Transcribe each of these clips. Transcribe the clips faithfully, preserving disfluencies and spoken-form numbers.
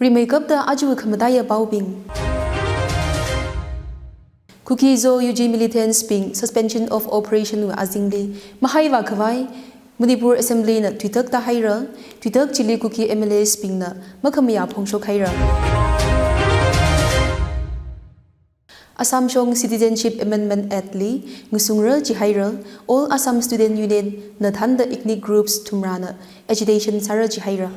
Rimeikapta aja khamataiya paobing. Kuki-Zo U G militants bing Suspension of Operation wui azingli mahaivā khavai Manipur Assembly na tuitak tāhaira, tuitak chili Kuki M L As bingna makhamayā phongshok haira. Assam shong Citizenship Amendment Act li ngasungra jihaira, All Assam Student Union na thānda ethnic groups thumrana agitation sāra jihaira.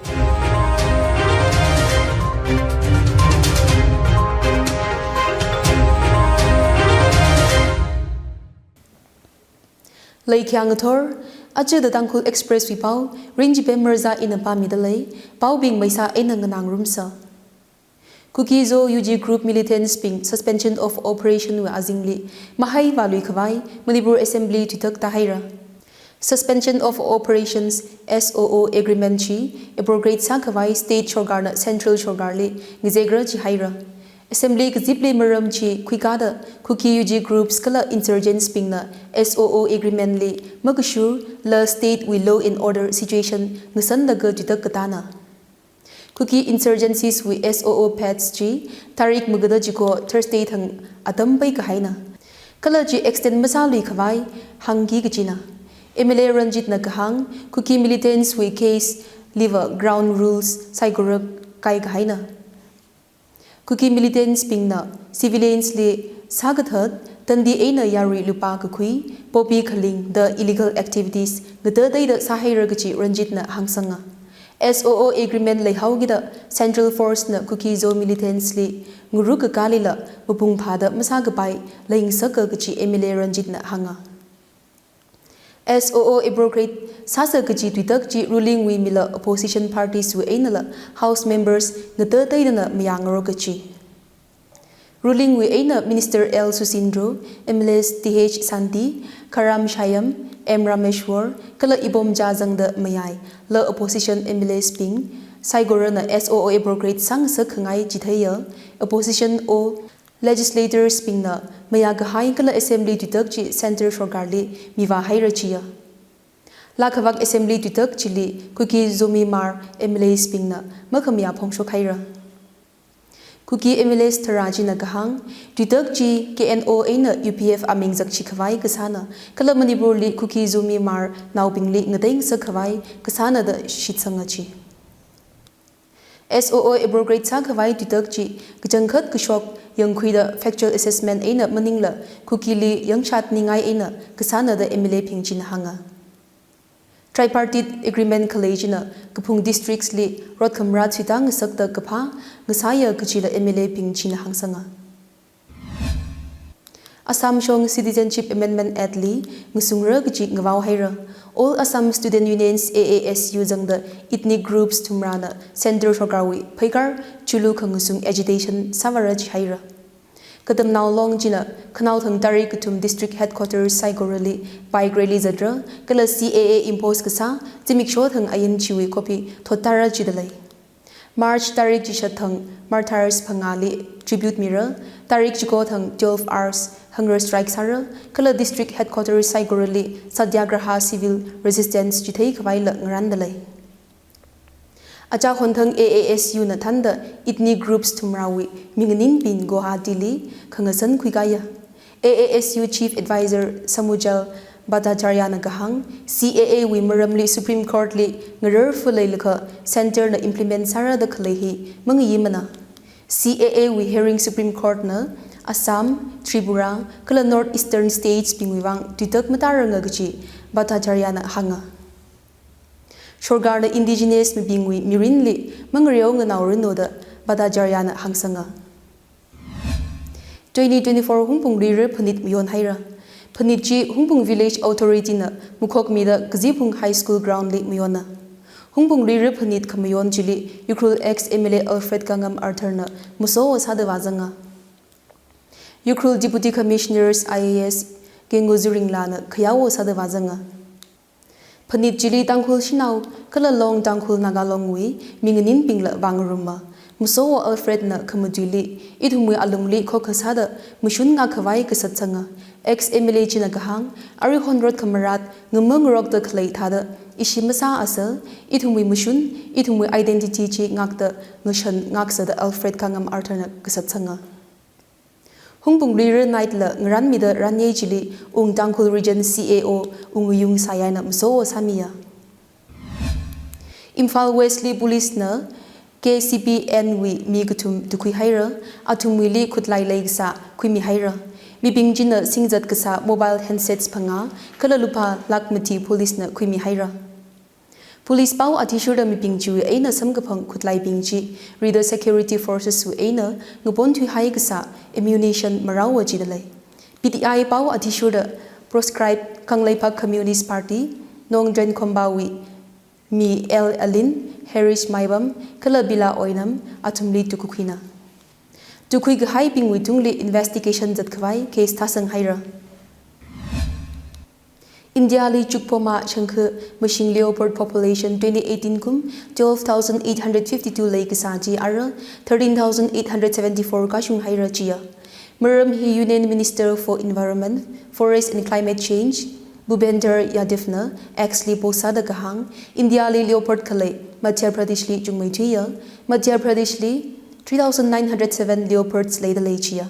Laikhia ngathor, aja The Tangkhul Express wui pao, Ringjipem Mirza ina pāmida lei, paobing maisa eina nganāngarumsa. Kuki-Zo U G group militants bing Suspension of Operation wui azingli mahaivālui khavai Manipur Assembly tuitak tāhaira. Suspension of Operations, S O O Agreement chi abrogate sākhavai state sorkarna central sorkarli ngazekra jihaira. Assembly kazipli maram chi khuikāda Kuki U G groups kala insurgents bingna S O O Agreement li makashurla state wui law and order situation ngasanlaga tuitak katāna. Kuki insurgencies wui S O O paths chi tarik magada chiko Thursday thang atam paikahaina. Kala chi extend masālui khavai hāngki kachina. M L A Ranjit na kahāng, Kuki militants wui case liva ground rules saikora kaikahaina. Kuki militants bingna civilians li sākathat, tandi eina yarui lupā kakhui, poppy khaling da illegal activities ngatateida sāhaira kachi Ranjit na hāngsanga. S O O agreement leihaokida Central Force na Kuki-Zo militants li ngaruk kakālila mapung phāda masākapai leingasaka kachi M L A Ranjit na hānga. S O O abrogate sāsa kachi tuitak chi ruling wui mila opposition parties wui einala House members ngatateidana mayāngarok kachi. Ruling wui eina Minister L Susindro, M L As T H Santi, Kharam Shayam, M Rameshwar, kala Ibomcha zangda mayaila opposition M L As bing saikorana S O O abrogate sāngasak khangai chitheiya, opposition o legislators bingna mayākahai kala assembly tuitak chi centre sorkarli mivāhaira chiya. Laa khavak assembly tuitak chili Kuki Zomi Hmar M L As bingna makhamayā phongshok haira. Kuki M L As tharā china kahāng, tuitak chi K N O eina U P F aming zakchi khavai kasāna, kala Manipurli Kuki Zomi Hmar naobingli ngateingasak khavai kasāna da shitsanga chi. S O O abrogate sākhavai tuitak chi kachangkhat kashok yangkhuida factual assessment eina maningla Kukili yangshatningai eina kasāna da M L A bing china hānga. Tripartite agreement khalei china kaphung districts li rot khamarat suitā ngasakta kaphā ngasāya kachila M L A bing china hāngsanga. Assam shong Citizenship Amendment Act li ngasungra kachi ngavao haira. All Assam Student Unions, A A S U zangda ethnic groups thumrana centre sorkarwui pheikar chulu khangasung agitation sāvāra jihaira. Katamnao Long china khanaothang tarik kathum district headquarters saikorali bike rally zatra, kala C A A impose kasā zimiksho thang ain chiwui copy thottāra jidalei. March tarik chishat thang Martyrs phangāli tribute mira, tarik chiko thang twelve hours hunger strike sāra, kala district headquarters saikorali satyagraha civil resistance chithei khavaila ngarandalei. Achā honthang A A S U na thānda ethnic groups thumrawui minganinbing Guwahatili khangasan khuikāya. A A S U Chief Advisor Samujal Bhattacharyana kahāng, C A A wui maramli Supreme Court li ngararfa leilakha centre na implement sāra da khalei hi mangayimana. C A A wui hearing Supreme Court na Assam, Tripura, kala North Eastern states bingwui vang tuitak mataranga kachi Bhattacharyana hānga. Sorkarna indigenous mibingwui mirinli mangareo nganao ranu da Bhattacharyana hāngsanga. Twenty twenty-four Hungpung Luira Phanit mayon haira. Phanit chi Hungpung Village Authority na makhokmida Kazipung High School ground li mayonna. Hungpung Luira Phanit khamayon chili Ukhrul ex M L A Alfred Kangam Arthur na masowo sāda vāzanga. Ukhrul Deputy Commissioners I A S Kengu Zuringla na khayāwo sāda vāzanga. Phanit chili Tangkhul shanao kala Long Tangkhul Naga Long wui minganinbingla vāngaruma. Masowo Alfred na khamatuili ithumwui alungli khokha sāda mashun ngakhavai kasat sanga. Ex M L A china kahāng, aruihon rot khamarat ngamangarokta khalei thāda Ishi masā asa, ithumwui mashun, ithumwui identity chi ngakta ngashan ngaksada Alfred Kangam Arthur na kasat sanga. Hungpung Luira Knight la ngaranmida ranyei chili Ung Tangkhul Region C A O Ungwuyung Sayai na maso sāmiya. Imphal West li Police na K C P N wui mi kathum tukhui haira, athumwuili khutlai leikasā khuimi haira. Mibing china singzat kasā mobile handsets phangā, kala lupā lakh mati Police na khuimi haira. Police pao athishurda mibing chiwui eina samkaphang khutlaibing chi rida security forces wui eina ngapon thuihai kasā ammunition marao wa chida lei. P T I pao athishurda proscribed Kangleipak Communist Party, Nongdrenkhomba wui mi L Alin, Harish Maibam, kala Bila Oinam athumli tukakhuina. Tukhui kahaibingwui tungli investigation zatkhavai case thāsang haira. India li chukphoma shangkha mashing leopard population twenty eighteen kum twelve thousand eight hundred fifty-two leikasā chi ara thirteen thousand eight hundred seventy-four kashung haira chiya. Maram hi Union Minister for Environment, Forest and Climate Change, Bhupender Yadav na X li post sāda kahāng, India li leopard khalei Madhya Pradesh li chungmeithuiya, Madhya Pradesh li three thousand nine hundred seven leopards leida lei chiya.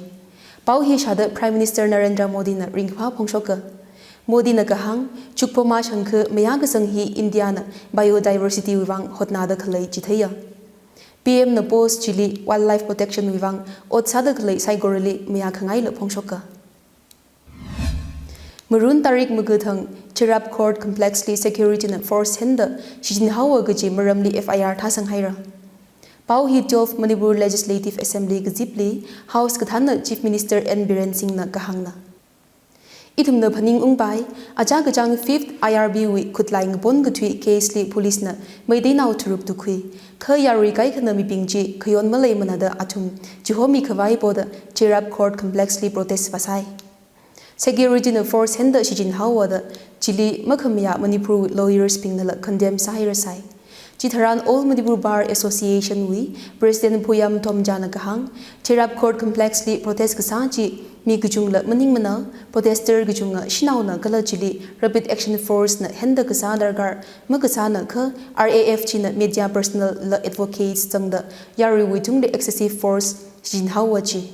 Pao hi shāda Prime Minister Narendra Modi na ringphā phongshoka. Modi na kahāng, chukphoma shangkha mayā kasang hi India na biodiversity wui vang hotnada khalei chitheiya. P M na post chili wildlife protection wui vang ot sāda khalei saikorali mayā khangaila phongshoka. Marun tarik makathang Cherab Court Complex li security na force henda shichin haowa kaji maramli F I R thāsang haira. Pao hi twelve Manipur Legislative Assembly kazipli House kathānna Chief Minister N Biren Singh na kahāngna. Ithumna phaning ungpai, achā kachāng fifth I R B wui khutlai ngapon kathui case li police na Meiteinao tharup tukhui. Kha yarui kaikhana mibing chi khayon maleimana da athum chihomi khavai poda Cherab Court Complex li protest vāsai. Security na force henda shichin haowa da chili makhamayā Manipur wui lawyers bing nala condemn sāhairasai. Chitharan All Manipur Bar Association wui President Phuyam Tomja na kahāng, Cherab Court Complex li protest kasā chi mi kachungla maningmana, protester kachunga shanaona kala chili Rapid Action Force na henda kasā darkar makasāna kha R A F china media personnel la advocates zangda yaruiwui tungli excessive force shichin haowa chi.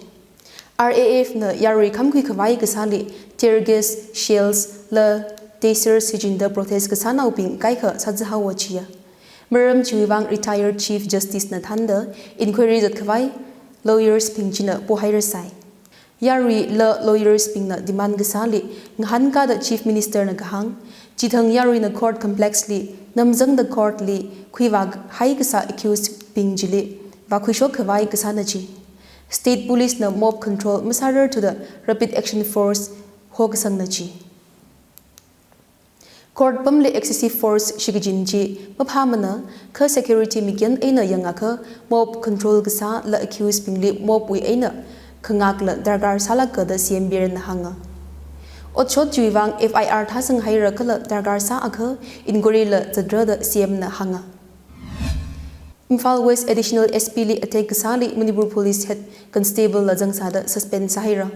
R A F na yarui khamkhui khavai kasāli tear gas, shells, la tasers shichinda protest kasānaobing kaikha sāza haowa chiya. Maram chiwui vang retired Chief Justice na thānda inquiry zatkhavai lawyers bing china pohairasai. Yarui la lawyers bingna demand kasāli ngahānkada Chief Minister na kahāng, chithang yaruina court complex li namzangda court li khuivāhai kasā accused bing chili vākhuishok khavai kasāna chi. State Police na mob control masārar thuda Rapid Action Force hokasangna chi. Court pamli excessive force shikachin chi maphāmana, kha security mikyan eina yangakha mob control kasā la accused bingli mob wui eina khangakla darkar sālāka da C M Biren na hānga. Otshot chiwui vang F I R thāsang haira kala darkar sāakha inquiry la zatra da C M na hānga. Imphal West Additional S P li attack kasāli Manipur Police Head Constable la zangsāda suspend sāhaira.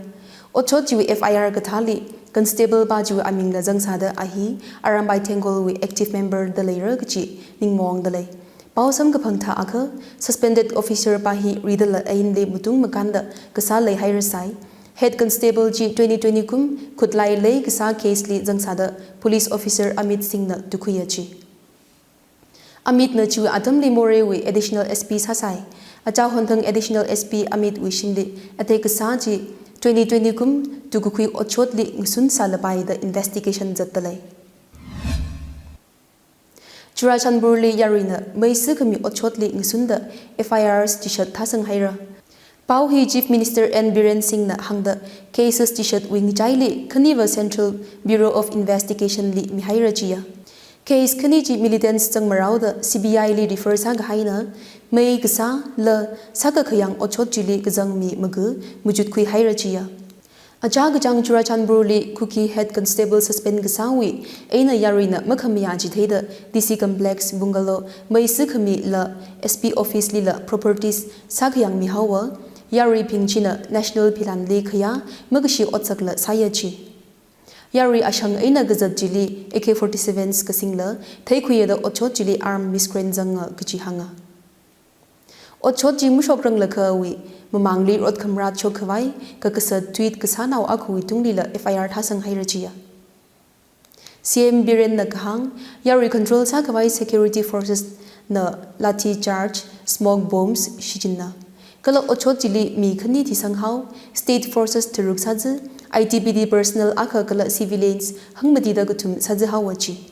Otshot chiwui F I R kathāli Constable pa chiwui amingla zangsāda a hi Arambai Tenggol wui active member da leira kachi ningmaongda lei. Pao samkaphang thāakha, suspended officer pa hi ridala ainli matung makānda kasā leihairasai. Head Constable chi twenty twenty kum khutlai lei kasā case li zangsāda police officer Amit Singh na tukhuiya chi. Amit na chiwui atamli Moreh wui Additional S P sāsai. Achā honthang Additional S P Amit wui shimli attack kasā chi twenty twenty kum tukakhui otshotli ngasun sālapai da investigation zatdalei. Churachandpur li yaruina mei sikhami otshotli ngasunda F I Rs chishat thāsang haira. Pao hi Chief Minister N Biren Singh na hāngda cases chishat wui ngachaili khaniva Central Bureau of Investigation li mihaira chiya. Case khani chi militants zangmarao da C B I li refer sākahaina, mei kasā la sākakhayang otshot chili kazang mi maga machutkhui haira chiya. Achā kachāng Churachandpur li Kuki Head Constable suspend kasāwui eina yaruina makhamayā chitheida D C Complex bungalow mei sikhami la S P office lila properties sākhayang mihaowa, yaruibing china National Philanli khayā makashi otsakla sāya chi. Yarui ashang eina kazat chili A K forty-sevens kasingla, theikhuida otshot chili armed miscreant zanga kaji hānga. Otshot chi mashokranglakha wui mamangli rot khamrat shokkhavai kakasā tweet kasānao akhawui tunglila F I R thāsanghaira jiya. C M Birenna kahāng, yarui control sākhavai security forces na lathi charge, smoke bombs shichinna. Kala otshot chili mi khani thisanghao, state forces tharuk sāzi, I T B P personnel akha kala civilians hangmatida kathum sāzihaowa ji.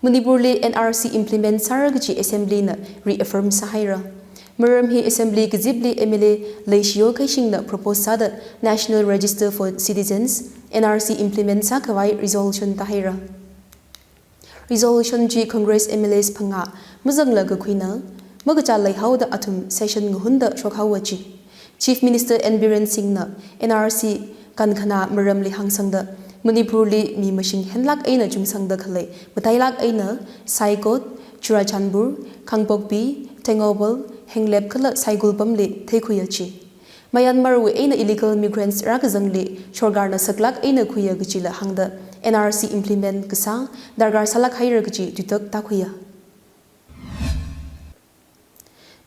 Manipurli N R C implement sāra kaji Assembly na reaffirm sāhaira. Maram hi Assembly kazipli M L A leishiyo kaishingna propose sāda National Register for Citizens, N R C implement sākhavai resolution tāhaira. Resolution chi Congress M L As phangā mazangla kakhuina, makachā leihaoda athum session ngahunda shokhaowa ji. Chief Minister N Biren Singhna N R C kankhana maramli hāngsangda, Manipurli mi mashing henlāk eina chungsangda khalei matailāk eina Saikot, Churachandpur, Kangpokpi, Tengnoupal, Henglep kala Saigul pamli theikhuiya ji. Myanmarwui eina illegal migrants rākazangli sorkarna saklāk eina khuiya kajila hāngda N R C implement kasā darkar sālāk haira kaji tuitak tākhuiya.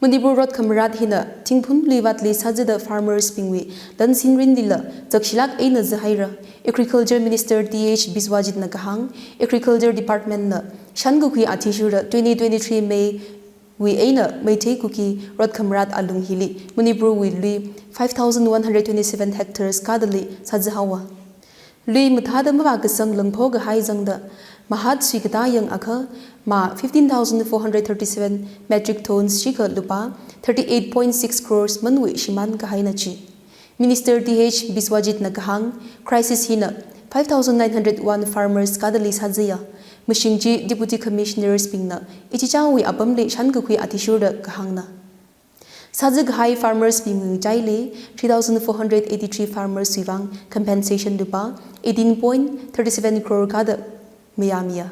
Manipur rot khamarat hina thingphun luivatli sāzida farmers bingwui lansin rinlila zakshilāk eina zihaira. Agriculture Minister T H Biswajitna kahāng, Agriculture Department na shankakhui athishurda twenty twenty-three May wui eina Meitei Kuki rot khamarat alung hili Manipurwui lui five thousand one hundred twenty-seven hectares kadali sāzihaowa. Lui mathāda mavākasang langpho kahai zangda, mahat suikatā yangakha, mā fifteen thousand four hundred thirty-seven metric tons shikha lupā thirty-eight point six crores manwui shimān kahaina ji. Minister T H Biswajitna kahāng, crisis hina five thousand nine hundred one farmers kadali sāziya. Mashing chi Deputy Commissioners bingna ichichāwui apamli shankakhui athishurda kahāngna. Sāzakahai farmers bingwui ngachaili three thousand four hundred eighty-three farmers wuivang compensation lupā eighteen point thirty-seven crore kada mayāmiya.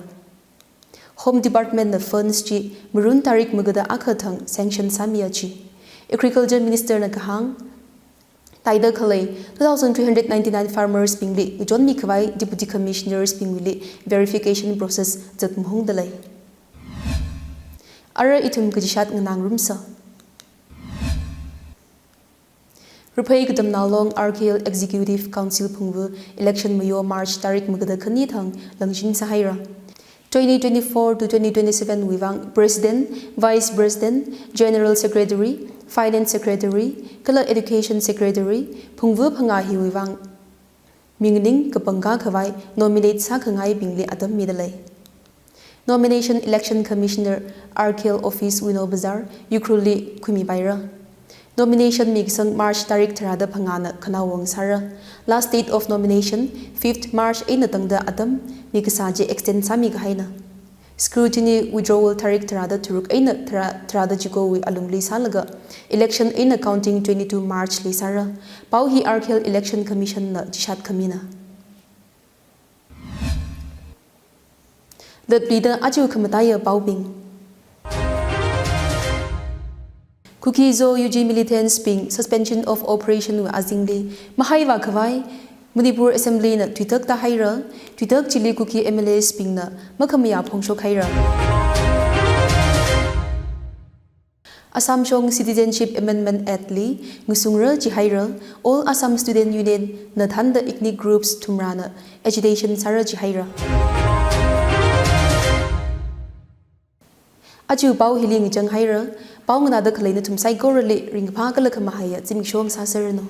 Home Department na funds chi Marun tarik magada akha thang sanction sāmiya ji. Agriculture Minister na kahāng, taida khalei two thousand three hundred ninety-nine farmers bingli ngachonmi khavai Deputy Commissioners bingwuili verification process zatmahungda lei. Ara ithum kachishat nganāngarumsa. Ruphei Katamnao Long R K L Executive Council phungva election mayo March tarik magada khani thang langshin sāhaira. Twenty twenty-four to twenty twenty-seven wuivang President, Vice President, General Secretary, Finance Secretary, kala Education Secretary, phungva phangā hiwuivang mi nganing kapangkā khavai nominate sākhangaibingli atam mida lei. Nomination Election Commissioner R K L Office Wino Bazar, Ukhrulli khuimipaira. Nomination mikasang March tarik tharāda phangāna khanaowang sāra. Last date of nomination fifth March eina tangda atam mikasā chi extend sāmikahaina. Scrutiny withdrawal tarik tharāda tharuk eina tharā, tharāda chikowui alungli sālaga, election eina counting twenty-two March li sāra. Pao hi R K L Election Commission na chishat khamina. Latluida aja khamataiya paobing. Kuki-Zo U G militants bing suspension of operation wui azingli mahaivā khavai Manipur Assembly na tuitak tāhaira. Tuitak chili Kuki M L As bingna makhamayā phongshok haira. Assam Shong Citizenship Amendment Act li ngasungra jihaira. All Assam Student Union na thānda ethnic groups thumrana agitation sāra jihaira. Aja pao hili ngachang haira. Pao nganāda khalei nathum saikorali ringkaphā kala khamahaiya zimiksho ngasāserranu.